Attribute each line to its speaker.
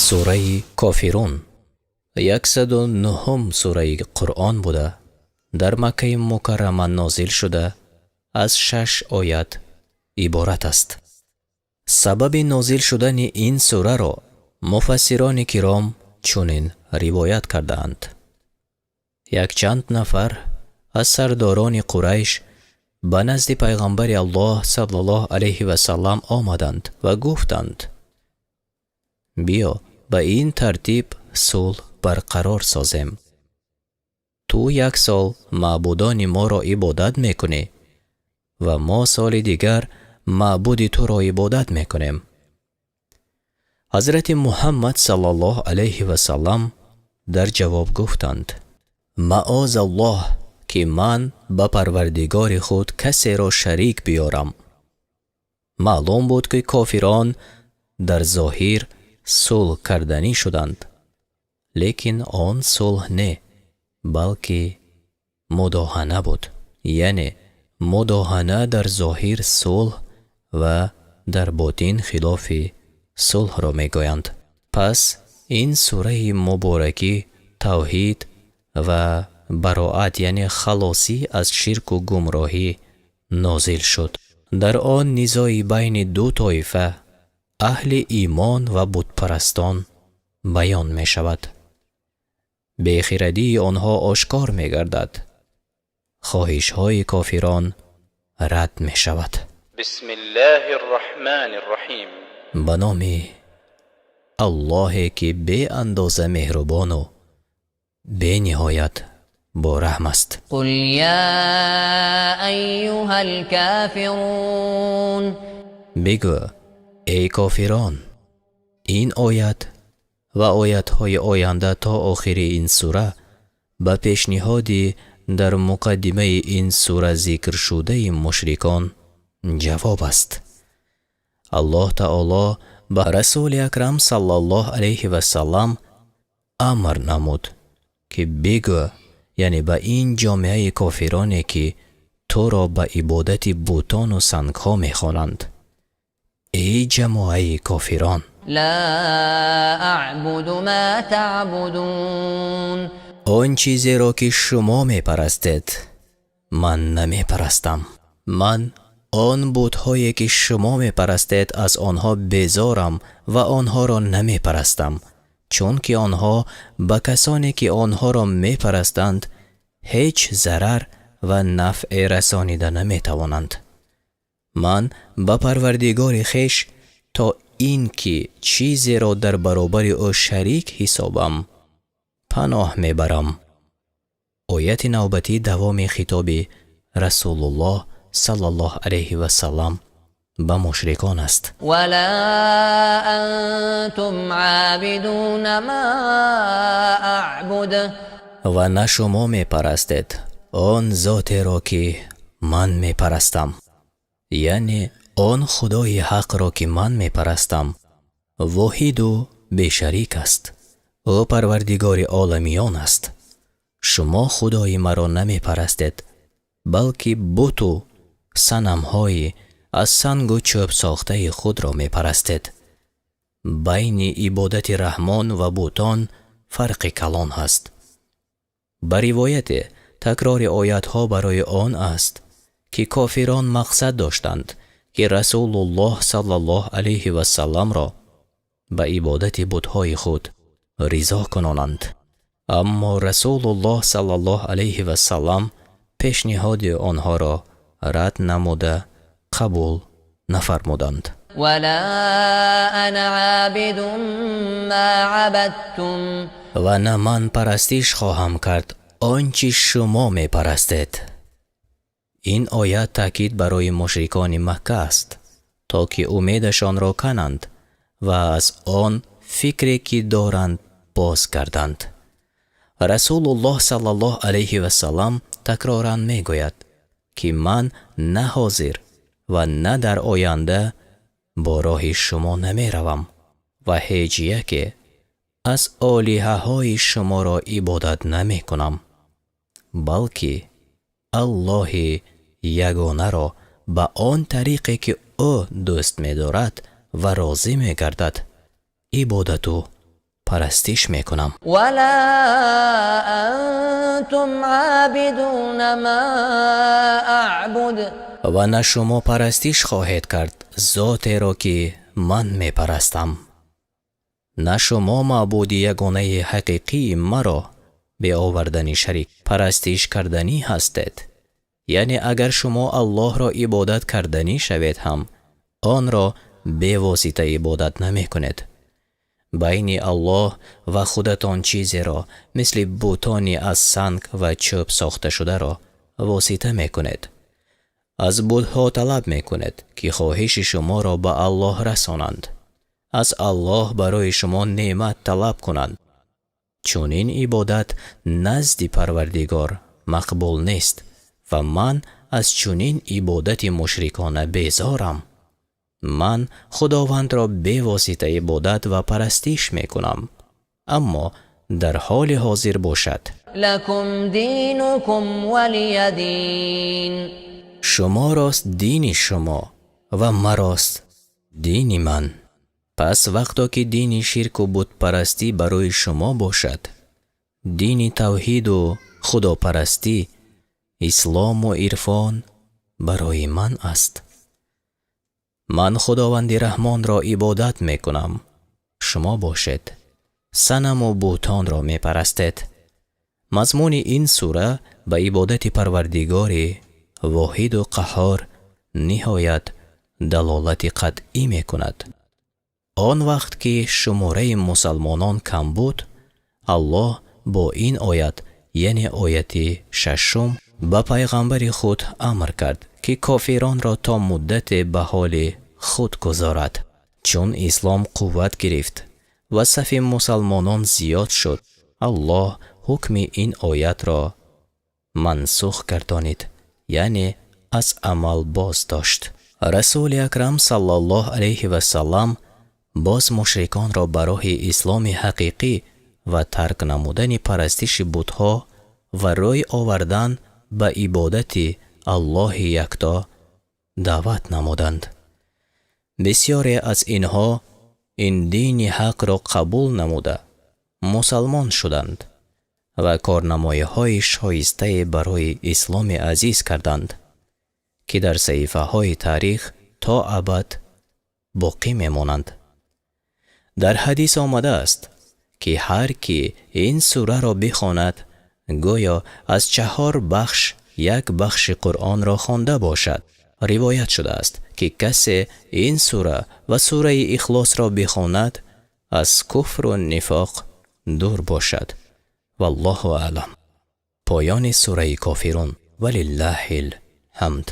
Speaker 1: Сураи Кофирун 109-ум сураи Қуръон буда, дар Маккаи Мукаррама нозил шуда, аз шаш оят иборат аст. Сабаби нозил шудани ин сураро муфассирони киром чунин ривоят кардаанд: якчанд нафар аз сардорони Қурайш ба назди Пайғамбари Аллоҳ саллаллоҳу алайҳи васаллам омаданд ва гуфтанд: «Биё, ба ин тартиб сулҳ барқарор созем: ту як сол маъбудони моро ибодат мекунӣ ва мо соли дигар маъбуди туро ибодат мекунем». Ҳазрати Муҳаммад саллаллоҳу алайҳи васаллам дар ҷавоб гуфтанд: «Маозаллоҳ, ки ман ба Парвардигори худ касеро шарик биёрам». Маълум буд, ки кофирон дар зоҳир сулҳ карданӣ шуданд, лекин он сулҳ не, балки мудоҳана буд, яъне мудоҳана: дар зоҳир сулҳ ва дар ботин хилофи сулҳро мегӯянд. Пас ин сураи муборакӣ тавҳид ва бароат, яъне халосӣ аз ширку гумроҳӣ нозил шуд. Дар он низои байни ду тоифа, аҳли имон ва бутпарастон, баён мешавад, бехирадии онҳо ошкор мегардад, хоҳишҳои кофирон рад мешавад.
Speaker 2: بسم الله الرحمن الرحيم.
Speaker 1: Ба номи Аллоҳе, ки беандоза меҳрубону бениҳоят бораҳм аст.
Speaker 3: قل يا أيها الكافرون.
Speaker 1: Бигӯ: «Эй кофирон!» Ин оят ва оятҳои оянда то охири ин сура ба пешниҳоди дар муқаддимаи ин сура зикршудаи мушрикон ҷавоб аст. Аллоҳ таоло ба Расули Акрам саллаллоҳу алайҳи васаллам амр намуд, ки бигӯ, яъне ба ин ҷомеаи кофироне, ки туро ба ибодати бутону сангҳо мехонанд: «Эй ҷамоаи кофирон!»
Speaker 3: لا أعبد ما تعبدون.
Speaker 1: Он чизеро, ки шумо мепарастед, ман намепарастам. Ман он бутҳое, ки шумо мепарастед, аз онҳо безорам ва онҳоро намепарастам, чунки онҳо ба касоне, ки онҳоро мепарастанд, ҳеҷ зарар ва нафъе расонида наметавонанд. Ман ба Парвардигори хеш, то ин ки чизеро дар баробари ӯ шарик ҳисобам, паноҳ мебарам. Ояти навбатӣ давоми хитоби Расулуллоҳ саллаллоҳу алайҳи васаллам ба мушрикон аст.
Speaker 3: ولا أنتم عابدون ما أعبد.
Speaker 1: Ва на шумо мепарастед он зотеро, ки ман мепарастам, яъне он Худои ҳақро, ки ман мепарастам, воҳиду бешарик аст, ӯ Парвардигори оламиён аст. Шумо Худои маро намепарастед, балки буту санамҳои аз сангу чӯб сохтаи худро мепарастед. Байни ибодати Раҳмон ва бутон фарқи калон ҳаст. Ба ривояте, такрори оятҳо барои он аст, ки кофирон мақсад доштанд, ки Расулуллоҳ саллаллоҳу алайҳи васалламро ба ибодати бутҳои худ ризо кунонанд, аммо Расулуллоҳ саллаллоҳу алайҳи васаллам пешниҳоди онҳоро рад намуда, қабул нафармуданд.
Speaker 3: ولا أنا عابد ما عبدتم.
Speaker 1: Ва на ман парастиш хоҳам кард он чи шумо мепарастед. Ин оят таъкид барои мушрикони Макка аст, то ки умедашонро кананд ва аз он фикре, ки доранд, боз гарданд. Расулуллоҳ саллаллоҳу алайҳи васаллам такроран мегӯяд, ки ман на ҳозир ва на дар оянда бо роҳи шумо намеравам ва ҳеҷ яке аз олиҳаҳои шуморо ибодат намекунам, балки Аллоҳи ягонаро ба он тариқе, ки ӯ дӯст медорад ва розӣ мегардад, ибодату Парастиш мекунам.
Speaker 3: ولا أنتم عابدون ما أعبد.
Speaker 1: Ва на шумо парастиш хоҳед кард зотеро, ки ман мепарастам, на шумо маъбуди ягонаи ҳақиқии маро бе овардани шарик парастиш карданӣ ҳастед. Яъне агар шумо Аллоҳро ибодат карданӣ шавед ҳам, онро бевосита ибодат намекунед. Байни Аллоҳ ва худатон чизеро мисли бутони аз санг ва чӯб сохташударо восита мекунед. Аз бутҳо талаб мекунед, ки хоҳиши шуморо ба Аллоҳ расонанд, аз Аллоҳ барои шумо неъмат талаб кунанд. Чунин ибодат назди Парвардигор мақбул нест ва ман аз чунин ибодати мушрикона безорам. Ман Худовандро бевосита ибодат ва парастиш мекунам, аммо дар ҳоли ҳозир бошад,
Speaker 3: لكم دينكم ولي دين.
Speaker 1: Шуморост дини шумо ва марост дини ман. Пас вақто ки дини ширку бутпарастӣ барои шумо бошад, дини тавҳиду худопарастӣ, ислому ирфон барои ман аст. Ман Худованди Раҳмонро ибодат мекунам, шумо бошед санаму бутонро мепарастед. Мазмуни ин сура ба ибодати Парвардигори Воҳиду Қаҳҳор ниҳоят далолати қатъӣ мекунад. Он вақт ки шумораи мусалмонон кам буд, Аллоҳ бо ин оят, яъне ояти шашум, ба пайғамбари худ амр кард, ки кофиронро то муддате ба ҳоли худ гузорад. Чун ислом қувват гирифт ва сафи мусалмонон зиёд шуд, Аллоҳ ҳукми ин оятро мансух гардонид, яъне аз амал боз дошт. Расули Акрам саллаллоҳ алайҳи васаллам боз мушриконро ба роҳи исломи ҳақиқӣ ва тарк намудани парастиши бутҳо ва рӯй овардан ба ибодати Аллоҳи якто даъват намуданд. Бисёре аз инҳо ин дини ҳақро қабул намуда, мусалмон шуданд ва корнамоиҳои шоистае барои исломи азиз карданд, ки дар саҳифаҳои таърих то абад боқӣ мемонанд. Дар ҳадис омадааст, ки ҳар кӣ ин сураро бихонад, гӯё аз чаҳор бахш як бахши Қуръонро хонда бошад. Ривоят шудааст, ки касе ин сура ва сураи Ихлосро бихонад, аз куфру нифоқ дур бошад. Валлоҳу аълам. Поёни сураи Кофирун. Валиллаҳил ҳамд.